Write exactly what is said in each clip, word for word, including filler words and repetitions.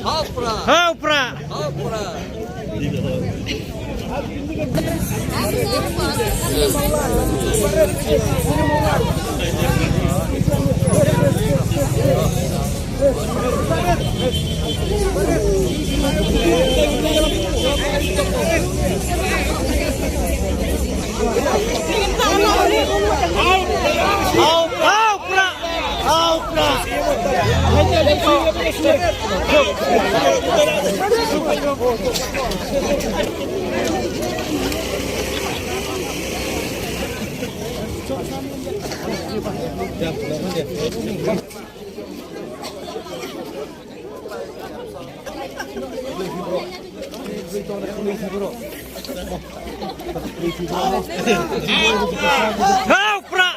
Ha u Prah! Ha u Prah! Ha u Prah! Ha u Prah! Ha u Prah! Ha u Prah! Ha u Prah!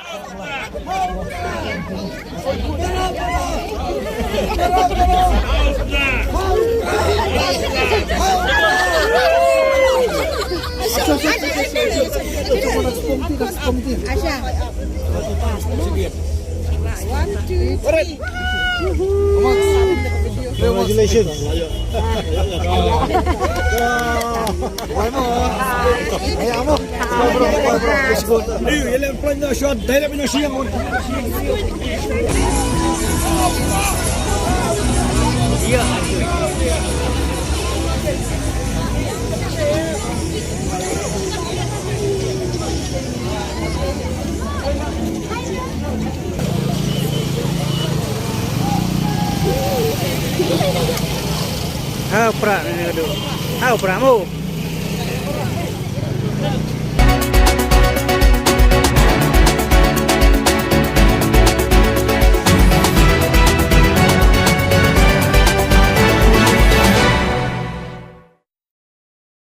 Asha. One, two, three. Congratulations. Ha u Prah ni, aduh. Ha u Prah mo.